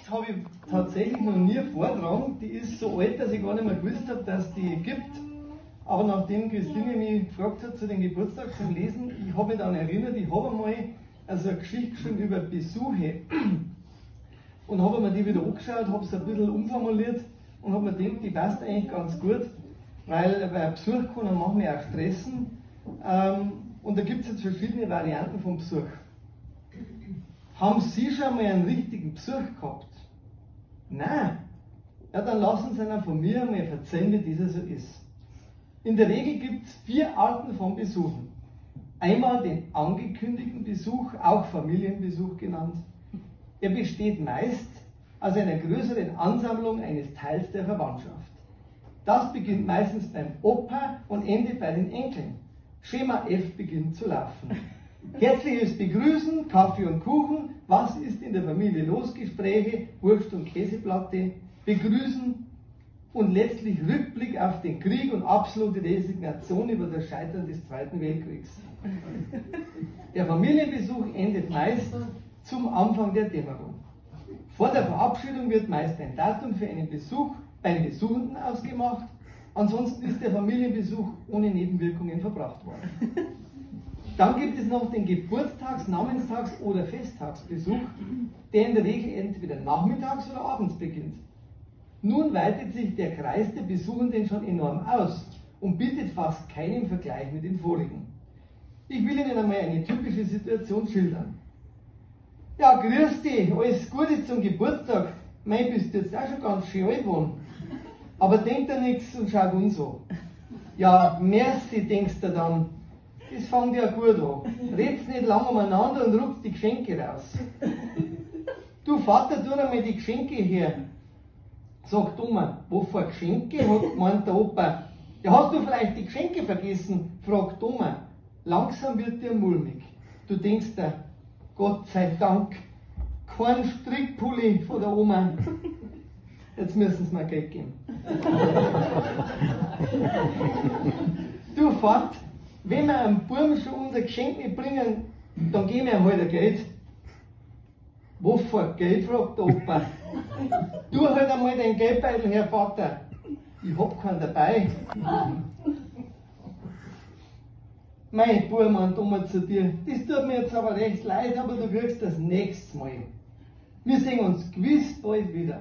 Geschichte habe ich tatsächlich noch nie vortragen. Die ist so alt, dass ich gar nicht mehr gewusst habe, dass die gibt. Aber nachdem Christine mich gefragt hat zu dem Geburtstag zum Lesen, ich habe mich dann erinnert, ich habe einmal also eine Geschichte geschrieben über Besuche und habe mir die wieder angeschaut, habe es ein bisschen umformuliert und habe mir gedacht, die passt eigentlich ganz gut, weil bei Besuch kann man manchmal auch stressen. Und da gibt es jetzt verschiedene Varianten vom Besuch. Haben Sie schon mal einen richtigen Besuch gehabt? Nein. Ja, dann lassen Sie einer von mir einmal erzählen, wie dieser so ist. In der Regel gibt es 4 Arten von Besuchen. Einmal den angekündigten Besuch, auch Familienbesuch genannt. Er besteht meist aus einer größeren Ansammlung eines Teils der Verwandtschaft. Das beginnt meistens beim Opa und endet bei den Enkeln. Schema F beginnt zu laufen. Herzliches Begrüßen, Kaffee und Kuchen, was ist in der Familie los, Gespräche, Wurst und Käseplatte, Begrüßen und letztlich Rückblick auf den Krieg und absolute Resignation über das Scheitern des Zweiten Weltkriegs. Der Familienbesuch endet meist zum Anfang der Dämmerung. Vor der Verabschiedung wird meist ein Datum für einen Besuch beim Besuchenden ausgemacht, ansonsten ist der Familienbesuch ohne Nebenwirkungen verbracht worden. Dann gibt es noch den Geburtstags-, Namenstags- oder Festtagsbesuch, der in der Regel entweder nachmittags oder abends beginnt. Nun weitet sich der Kreis der Besuchenden schon enorm aus und bietet fast keinen Vergleich mit den vorigen. Ich will Ihnen einmal eine typische Situation schildern. Ja, grüß dich, alles Gute zum Geburtstag. Mei, bist du jetzt auch schon ganz schön alt geworden. Aber denk dir nix und schau uns an. Ja, merci, denkst du dann. Das fängt ja gut an. Red's nicht lang umeinander und ruckst die Geschenke raus. Du Vater, tu einmal die Geschenke her. Sagt Oma, wovor Geschenke? Hat gemeint der Opa. Ja, hast du vielleicht die Geschenke vergessen? Fragt Oma. Langsam wird dir mulmig. Du denkst dir, Gott sei Dank, kein Strickpulli von der Oma. Jetzt müssen sie mir Geld geben. Du Vater, wenn wir einem Buben schon unser Geschenk mitbringen, dann geben wir ihm halt ein Geld. Wovor Geld, fragt der Opa. Du halt einmal dein Geldbeutel her, Vater. Ich hab keinen dabei. Mein Bub, meint Oma zu dir, das tut mir jetzt aber recht leid, aber du kriegst das nächste Mal. Wir sehen uns gewiss bald wieder.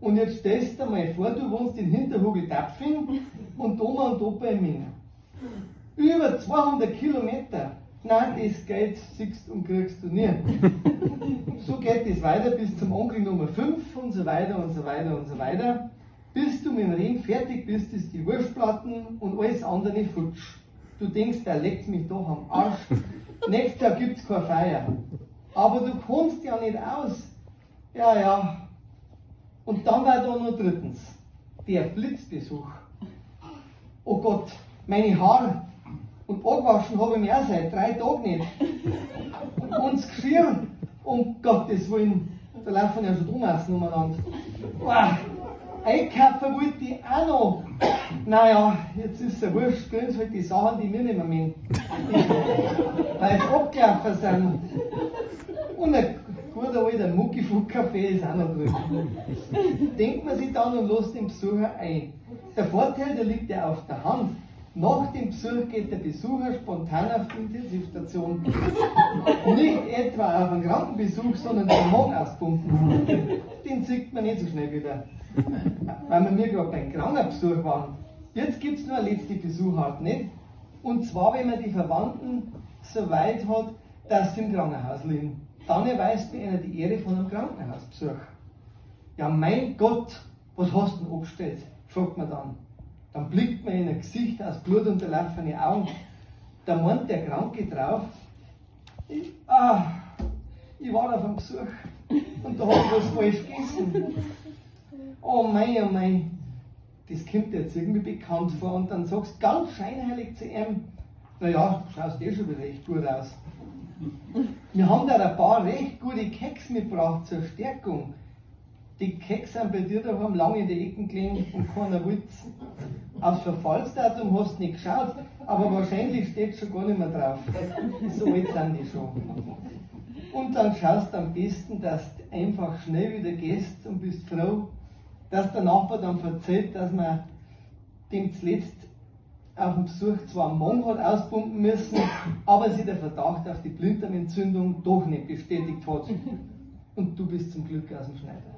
Und jetzt stellst du dir mal vor, du wohnst in Hinterhugel-Tapfing und Oma und Opa in Minga. Über 200 Kilometer. Nein, das Geld siehst und kriegst du nie. So geht es weiter bis zum Onkel Nummer 5 und so weiter und so weiter und so weiter. Bis du mit dem Reden fertig bist, ist die Wurstplatten und alles andere futsch. Du denkst, der leckt mich doch am Arsch. Nächstes Jahr gibt's keine Feier. Aber du kommst ja nicht aus. Ja, ja. Und dann war da noch drittens, der Blitzbesuch. Oh Gott, meine Haare. Und angewaschen habe ich mich auch seit 3 Tagen nicht. Und das Geschirr, um Gottes Willen, da laufen ja schon Domassen umeinander. Wow, einkaufen wollte ich auch noch. Naja, jetzt ist es ja wurscht, kriegen sie halt die Sachen, die wir nicht mehr mögen. Weil sie abgelaufen sind. Und ein guter alter Muckifuck-Kaffee ist auch noch drin. Denkt man sich dann und lässt den Besucher ein. Der Vorteil, der liegt ja auf der Hand. Nach dem Besuch geht der Besucher spontan auf die Intensivstation. Nicht etwa auf einen Krankenbesuch, sondern den Magen auspumpen. Den sieht man nicht so schnell wieder. Weil wir gerade beim Krankenbesuch waren. Jetzt gibt's noch eine letzte Besuchart, nicht? Und zwar, wenn man die Verwandten so weit hat, dass sie im Krankenhaus liegen. Dann erweist mir einer die Ehre von einem Krankenhausbesuch. Ja, mein Gott, was hast du denn angestellt? Fragt man dann. Dann blickt man in ein Gesicht aus blutunterlaufenen Augen. Da meint der Kranke drauf, ich war auf einem Besuch und da hab ich was falsch gegessen. Oh mei, oh mei, das kommt dir jetzt irgendwie bekannt vor. Und dann sagst du ganz scheinheilig zu ihm, naja, schaust eh schon wieder recht gut aus. Wir haben da ein paar recht gute Keks mitgebracht zur Stärkung. Die Keks sind bei dir daheim lange in die Ecken gelegen und keiner wollt's. Aufs Verfallsdatum hast du nicht geschaut, aber wahrscheinlich steht schon gar nicht mehr drauf. So alt sind die schon. Und dann schaust am besten, dass du einfach schnell wieder gehst und bist froh, dass der Nachbar dann verzählt, dass man dem zuletzt auf dem Besuch zwar am Magen hat auspumpen müssen, aber sich der Verdacht auf die Blinddarmentzündung doch nicht bestätigt hat. Und du bist zum Glück aus dem Schneider.